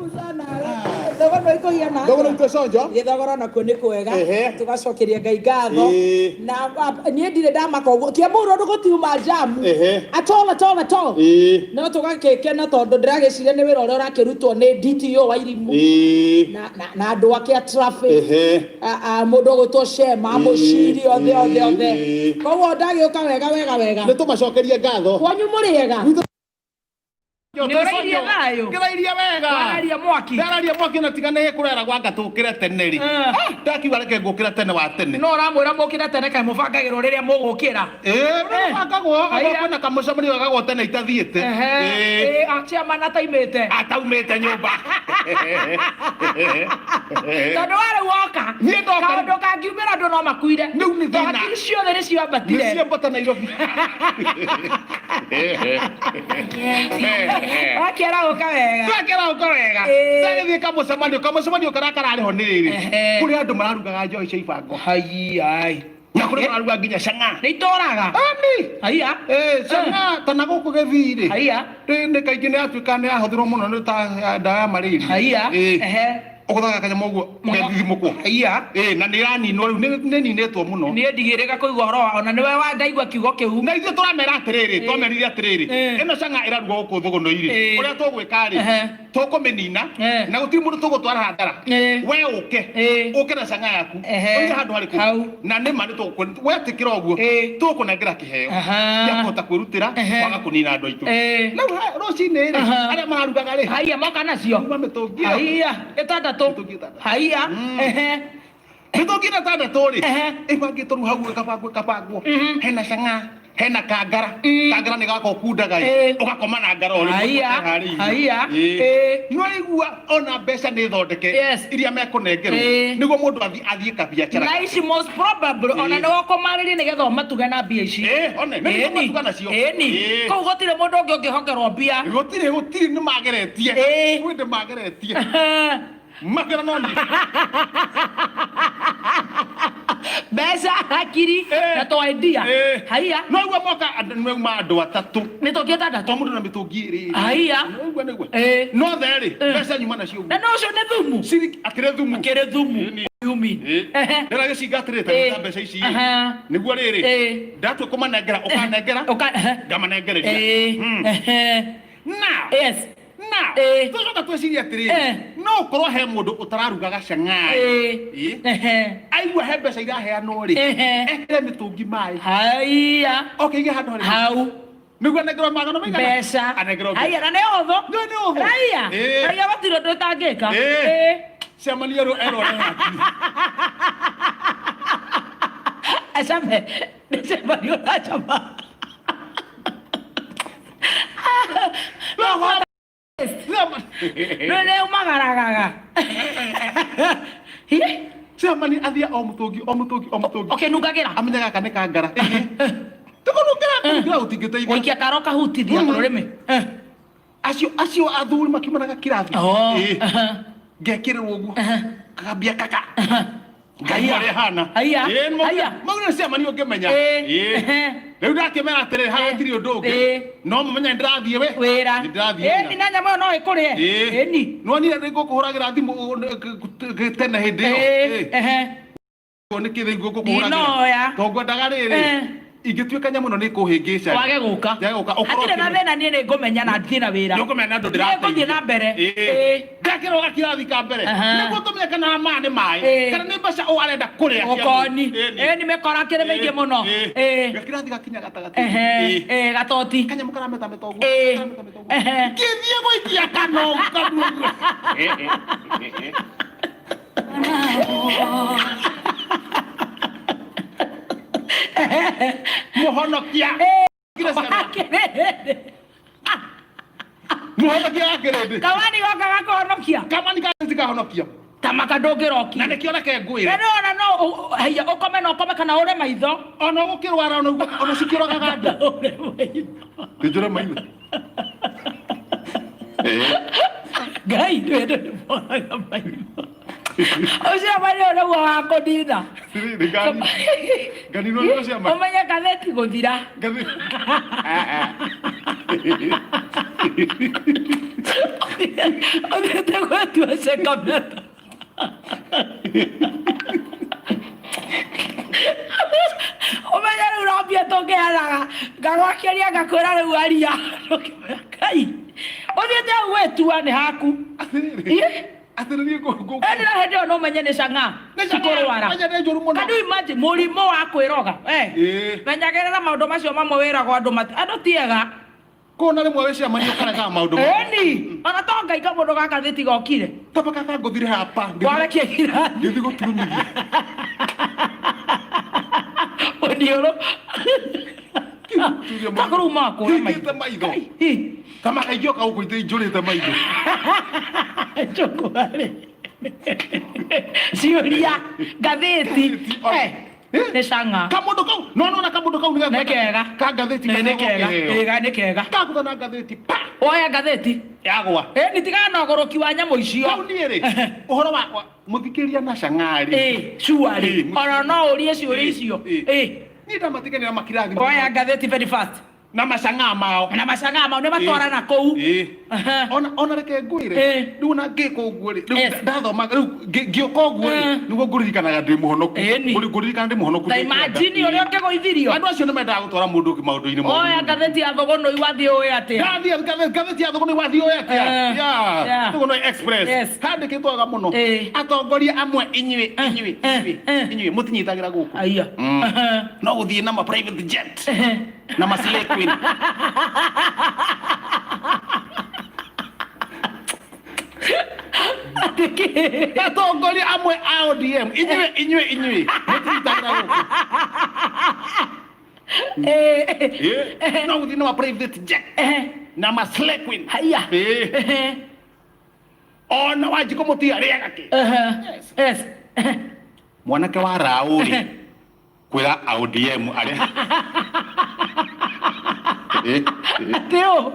Karibu sana. Thogoro ikuhiana. Thogoro itwe conjo. Gĩthogoro nakuo nĩ kwega. Ehe. Tũgacokeria Ngai ngatho. Ĩĩ. Na niĩ ndirĩ ndamaka ũguo. Kiambu Road gũtiuma jamu. Ehe. At all, at all, at all. Ĩĩ. No tũgagĩkena tondũ ndĩragĩciria nĩ wĩra ũrĩa ũrakĩrutwo nĩ DTO wa Irimũ. Ĩĩ. Na andũ ake a traffic. Ehe. Mũndũ ũgwĩtwo Shema, Mũciri, othe othe othe. Ĩĩ. Koguo ndagĩũka wega wega wega. Nĩ tũmacokerie ngatho. Kwanyu mũrĩ ega? Nĩ ũrairie thayũ? Ngĩrairie wega. Wararia mwaki? Ndararia mwaki na tiga nĩ kũrera gwanga tũkĩre tene rĩ. Eh. Ndakiuga reke ngũkĩra tene wa tene. No ũramwĩra mũkĩre tene kaĩ mũbangagĩrwo rĩrĩa mũgũkĩra? Ĩĩ, bangagwo Haiya. kwĩna kamũcemanio gagagwo tene itathiĩte. Ĩĩ. Ehe. Ĩ, chairman ataimĩte. Ataumĩte nyũmba. Tondũ we rĩu woka. Niĩ ndoka. Kaũndũ kangiumĩra andũ no makuire. Rĩu nĩ thĩna. Hakiri ciothe nĩ ciambatire. Nĩ ciambata Nairobi. Wakĩara gũka wega. Twakĩra ũka wega. Ĩĩ. Ndagĩthiĩ kamũcemanio, kamũcemanio karĩa kararĩ ho nĩ rĩrĩ. Ehe. Kũrĩ andũ mararugaga njohi cia ibango. Haiya. Na kũrĩ mararuga nginya cang'a. Nĩ itoraga. Ani. Haiya. Eh, cang'a ta na gũkũ gĩthii rĩ. Haiya. Nĩ kaingĩ nĩ yatuĩka nĩ yahũthĩrwo mũno nĩ ta ndawa ya malaria. Haiya. Ĩĩ. Ehe. Ũgũthaga kanyamũ ũguo ũgethithimũkwo. Haiya. Ĩĩ, na nĩ ĩraninwo rĩu, nĩ ĩninĩtwo mũno. Niĩ ndigĩrĩga kũigua ũhoro wa ona nĩwe wa ndaigua kiugo kĩu. Na ithuĩ tũramera atĩrĩrĩ, twamerire atĩrĩrĩ, Ĩĩ. ĩno cang'a ĩrarugwo gũkũ thũgũnũ-irĩ, Ĩĩ. ũrĩa tũgwĩka-rĩ, Ehe. tũkũmĩnina, Ĩĩ. na gũtirĩ mũndũ tũgũtwara hathara. Ĩĩ. We ũke, Ĩĩ. ũke na cang'a yaku, Ehe. ũige handũ harĩkũ, Hau. na nĩma nĩ wetĩkĩra ũguo, Ĩĩ. tũgũkũnengera kĩheo Aha. gĩa kũhota kwĩrutĩra Ehe. kwaga kũnina andũ aitũ. Ĩĩ. Rĩu rũcinĩ-rĩ, Aha. arĩa mararugaga-rĩ, Haiya moka nacio. kuma mĩtũngi ĩyo. Haiya ĩtandatũ. Mĩtũngi ĩtandatũ. Haiya. Ehe. Mĩtũngi ĩno ĩtandatũ rĩ, Ehe. ĩbangĩtwo rĩu hau ĩkabangwo ĩkabangwo. Hena cang'a, hena kangara. Mm. Kangara nĩ gaka ũkundaga ĩ, Ĩĩ. ũgakoma na ngara o rĩmwe Haiya. ũkeharĩirie. Haiya. Ĩĩ. Ĩĩ. Nĩ ũraigua ona mbeca nĩ thondeke Yes. iria mekũnengerwo Ĩĩ. nĩguo mũndũ athiĩ kabiacara. Na ici most probably ona Ĩĩ. nĩ ũkũmarĩria nĩgetha ũmatuge na mbia ici. Ĩĩ, one, nĩ Ĩni. matuga nacio. Ĩni. Ĩĩ. Kũu gũtirĩ mũndũ ũngĩ ũngĩhokerwo mbia. Gũtirĩ gũtirĩ nĩ mageretie. Ĩĩ. Kwĩ ndĩ mageretie. Makĩra no niĩ. Mbeca hakiri Ĩĩ. na twendia. Ĩĩ. Haiya. Noguo moka andũ nĩmauma andũ atatũ. Mĩtũngi ĩtandatũ. O mũndũ na mĩtũngi ĩrĩ. Haiya. Nĩguo nĩguo. Ĩĩ. No therĩ, Ĩĩ. mbeca nyuma nacio Na ũguo. no ũcio nĩ thumu. Ciringi akĩrĩ thumu. Akĩrĩ thumu. Ĩni. Yumi. Ĩĩ. Ehe. Ndĩra gĩcinga atĩrĩ ta Ĩĩ. ruta mbeca ici. Aha. Nĩguo rĩrĩ. Ĩĩ. Ndatua kũmanengera ũkanengera. Ũka ehe. Ngamanengereria. Ĩĩ. Ehe. Now. Yes. Now. Ĩĩ. Tũcoka twĩcirie atĩrĩrĩ. Eh. No ũkorwo he mũndũ ũtararugaga cang'ai. Ĩĩ. Ĩĩ. Ehe. Aigua he mbeca iraheanwo rĩ. Ehe. Ekĩre mĩtũngi maĩ. Haiya. Oke ige handũ harĩ. Hau. Nĩguo anengerwo magana maigana? Mbeca. Anengerwo mbeca. Haiya na nĩ ũhũthũ. Nĩ ũhũthũ. Haiya. Ĩĩ. Haiya gũtirĩ ũndũ ũtangĩka. Ĩĩ. Ĩĩ. Cemania erwo erwo rehe hakiri. Acame. Nĩ cemanio ũracama. Nĩ nĩ ũmagaragaga. Hi. Cemania athiĩ o mũtũngi o mũtũngi o mũtũngi. Ũkĩnungagĩra. Amenye gaka nĩ kangara. Tũkũnungĩra kũnungĩra gũtingĩteithia. Gũikia karo kahutithia rũrĩmĩ. Eh. Acio acio athuri makiuma na gakirathi. Oh. Ĩĩ. Aha. Ngekĩrĩrwo ũguo. Kagambia kaka. Ngai Haiya. ũrĩa hana. Haiya. Ĩĩ, nĩ Haiya. mau nĩ ciamani ũngĩmenya. Ĩĩ. Ĩĩ. Ehe. Rĩu ndakĩmera atĩrĩrĩ haha hatirĩ ũndũ ũngĩ. Ĩĩ. No mũmenye nĩ ndĩrathiĩ we. Wĩra. Nĩ ndĩrathiĩ Ĩni wĩra. na nyamũ ĩyo no ĩkũrĩe. Ĩĩ. Ĩni. Nĩwonire nĩ ngũkũhũragĩra thimũ tene hĩndĩ ĩyo. Ĩĩ. Ĩĩ. Ehe. Nĩ kĩ rĩu ngũkũhũragĩra. Ndinoya. Tondũ ngwendaga rĩrĩ. Eh. Ingĩtuĩka nyamũ ĩno nĩ ĩkũhĩngĩca. Wage gũka. Njage gũka. Ũkorwo Hatirĩ na ũkĩmenya. thĩna niĩ nĩ ngũmenya na thiĩ na wĩra. Nĩ ũkũmenya nĩ andũ Nĩ ndĩrateithia. ngũthiĩ na mbere. Ĩĩ. Ĩĩ. Ngekĩrwo gakirathi ka mbere. Aha. Nĩguo tũmenye kana maya nĩ maĩ. Ĩĩ. Kana nĩ mbeca ũũ arenda kũrĩa. Ũkoni. Ĩĩ. Ĩĩ nĩ mĩkora kĩrĩ mĩingĩ mũno. Ĩĩ. Ĩĩ. Gakirathi gakinya gatagatĩ. Ehe. Ĩĩ. Ĩĩ gatoti. Kanyamũ karametameta ũguo. Ĩĩ. Karametameta ũguo. Ehe. Ngĩthiĩ gũikia kanogu kanua ũguo. Mũhonokia. Kira ciana. Mũhonokia wa kĩrĩndĩ. Kawani goka gakũhonokia. Kamani ka tikahonokia. Tamaka ndũngĩrokia. Na nĩkĩo reke ngwĩre. Na nĩwona no haiya ũkome na ũkome kana ũre maitho. Ona ũgũkĩrwara ona ũguo ona cikĩũragaga andũ. Ũre maitho. Ndĩnjũre maitho. Ngai ndwende nĩmoraga maitho. Ũcio marĩ ũrĩa wa kũnina. Nganinwo nĩ ciama. Ũmenye ngathĩti gũthira. Ngathĩti. Ũthiĩte gwĩtua cekameta. Ũmenye rĩu rambia tũngĩhanaga ngagwakeria ngakwĩra rĩu aria. Ngai. Ũthiĩte hau gwĩtua nĩ haku. Atĩrĩrĩ. Atĩrĩrĩ ngũ. Ĩni na hĩndĩ ĩyo no ũmenye nĩ cang'a. Nĩ cang'aa, Cikũrwara. menya nĩ njũru mũno. Can you imagine mũrimũ wa kwĩroga? Eh. Ĩĩ. Menyagĩrĩra maũndũ macio mamwe wĩragwo andũ mati andũ ti ega. Kũna rĩmwe wĩ ciamanio ũkaregaga maũndũ. Ĩni. Ona to Ngai kamũndũ gaka thĩ tigokire. Taba kaka ngũthire hapa. Warekia irathi. Ngĩthiĩ gũturumithia. Ũniũrũ. Kakũrũ makũra Hingĩte maitho. Kama kaingĩoka gũkũ injũrĩte maitho. Njũkwarĩ. Ciũria ngathĩti. Ngathĩti, Eh, Nĩ cang'a. Kamũndũ kau no nona kamũndũ kau Nĩ kega. Ka ngathĩti Nĩ kega. Ĩga nĩ kega. Kagũtha na ngathĩti pa. Oya ngathĩti. Yagwa. Ĩni tigana na ũgũrũki wa nyamũ icio. Kau niĩ rĩ ũhoro wa mũthikĩria na cang'arĩ. Ĩ, cuarĩ. Ĩ, Ona no ũrie ciũria icio. Ĩ. Ĩ, Niĩ ndamatiganĩra makirathi. oya ngathĩti very fast. Na macang'aa mao. Na macang'aa mao nĩ matwarana kũu. Ĩ. Aha. Ona reke ngwĩre Ĩ. rĩu ona ngĩka ũguo rĩ Yes. rĩu ndathoma rĩu ngĩũka ũguo rĩ Mm. nĩguo ngũririkanaga ndĩ mũhonoku. Ĩni. Ngũririkana ndĩ mũhonoku. Ta ndĩ kĩanda. imagine ũrĩa ũngĩgũithirio. Andũ acio nĩ mendaga gũtwara mũndũ maũndũ-inĩ moru. Oya ngathĩti ya thũgũnũi wathiĩ ũĩ atĩa. Ndathiĩ ngathĩti ya Thũgũnĩ wathiĩ ũĩ atĩa? Eh, Yeah. yeah. Thũgũnĩ Express. Yes. Handĩkĩtwo wega mũno. Eh. Atongoria amwe inyuĩ inyuĩ eh, inyuĩ eh. inyuĩ mũtinyitagĩra gũkũ. Aiya. Mm. Aha. No gũthiĩ na ma private jet na ma slay queen. Atĩ kĩ? Atongoria amwe a ODM inyuĩ inyuĩ inyuĩ mũtinyitagĩra gũkũ. Eh, Eh. No gũthiĩ na ma private jet eh, na ma slay queen. haiya. Eh. Eh, Ona Wanjikũ mũtia arĩaga kĩ? eh, yes. Mwanake wa Raũ rĩ kwĩra ODM arĩa Eh, eh. Atĩ ũ?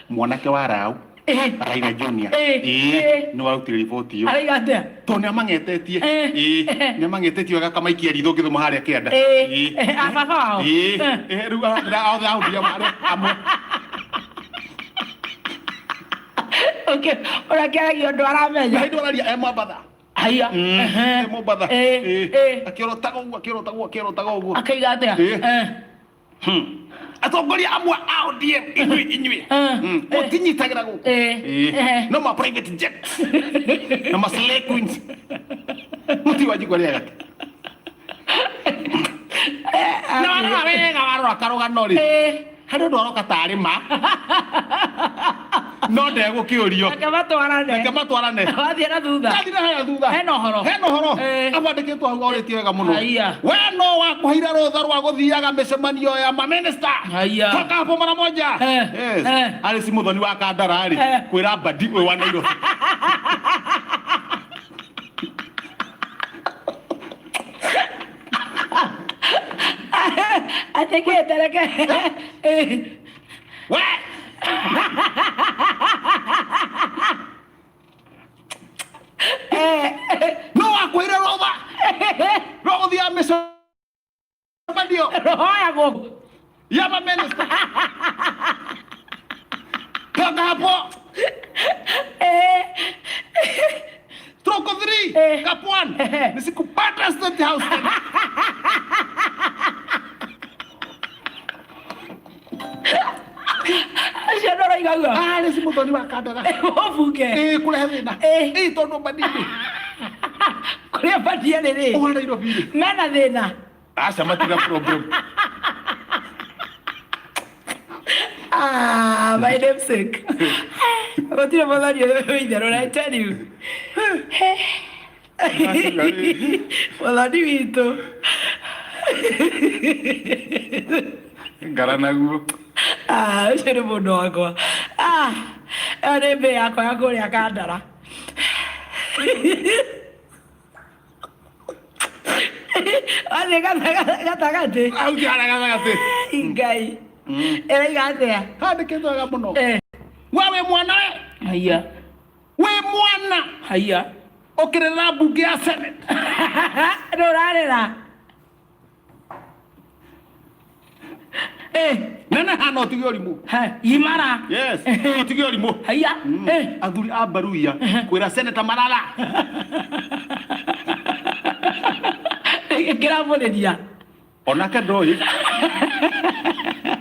Mwanake wa Raũ Eh, Raila Junior Eh, ĩĩ eh. nĩ warutire riboti ĩyo arauga atĩa? tondũ nĩ amang'etetie Eh, ĩĩ eh. nĩ amang'etetie wega akamaikia ritho ngĩthoma harĩa kĩanda Eh, Ĩĩ. eh, a baba wao? Ĩĩ, Eh. eh, rĩu arera othe a ODM arĩa amwe Okay, ũrĩa ũndũ na aramenya. hĩndĩ araria e Mombatha Haiya. Ehe. e Mombatha Eh, Ĩĩ. eh. akĩorotaga ũguo akĩorotaga ũguo akĩorotaga ũguo Akauga atĩa? Eh. Eh. Atongoria amwe a ODM inyuĩ inyuĩ Eh. Mũtinyitagĩra gũkũ Eh. Ĩĩ. Eh. No ma private jet na ma slay queens mũti wa Wanjikũ arĩaga kĩ? Na warora wega warora karũgano rĩ Eh. harĩ ũndũ aroka tarĩ ma no ndegũkĩũrio. Reke matwarane. Reke matwarane. Wathiĩ na thutha. Ndathiĩ na harĩa thutha. Hena ũhoro. Hena ũhoro. Eh. Abandĩkĩtwo hau orĩtie wega mũno. Haiya. We no wakũheire rũtha rwa gũthiaga mĩcemanio ya maminista. Haiya. Toka hapo mara moja. Eh. Yes. Eh. Arĩ si mũthoni wa Kandara rĩ Eh. kwĩra Mbadi ũyũ wa Nairobi. Atĩ kĩ tereke. Eh. We! No wakũheire rũtha rwa gũthiaga mĩcemanio Rohoyagwo. ya maminista. Toka hapo. Eh. Stroke 3, Eh. Cup 1. Eh. Nisikupata State House tena. Acio nĩ ũroiga ũguo? Ah, nĩ muthoni wa Kandara. Mũbunge. Eh, kũrehe thĩna. Eh. Eh, tondũ Mbadini. Kũrĩa Mbadi arĩ rĩ. Wa Nairobi rĩ. Mena thĩna. Aca matina problem. Ah, my namesake. Gũtirĩ mũthoni wĩ itherũ, I tell you. Mũthoni witũ. Ngara naguo. Ah, ũcio nĩ mũndũ wakwa. Ah, ĩyo nĩ mbĩ yakwa ya kũrĩa Kandara. Wathiĩ gatagatĩ. Au ti harĩa gatagatĩ. Ngai. Ĩroiga atĩa? Handĩkĩtwo wega mũno. Eh. We wĩ mwana we. Haiya. Wĩ mwana. Haiya. Ũkĩrĩra mbunge ya Senate. Nĩ ũrarĩra. Eh, Neneha no ũtige ũrimũ. he, imara. Yes, ũtige ũrimũ. Haiya. Eh, Athuri a Baruya kwĩra Senator Malala. Kĩramũrĩria. Onake ndoĩ.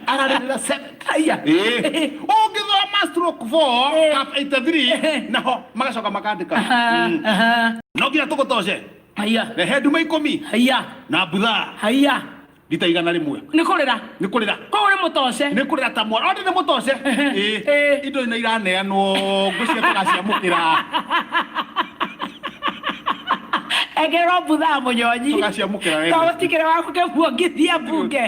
Ararĩrĩra Senate. Haiya. Ĩĩ. Ũngĩthoma stroke 4 Eh. cap 83 naho magacoka makandĩka. Aha, aha. No nginya tũgũtoce. Haiya. Rehe ndume 10 Haiya. na mbutha Haiya. rita 100. Nĩ kũrĩra. Nĩ kũrĩra. Koguo nĩ mũtoce. Nĩ kũrĩra ta mwana. Ondi nĩ mũtoce. Ĩĩ. Eh. Indo nĩ iraneanwo ngwĩciria tũgaciamũkĩra. Ekĩrĩrwo mbutha mũnyonyi. Tũgaciamũkĩra wega. Tondũ gũtikĩrĩ wa gũkĩmuongithia mbunge.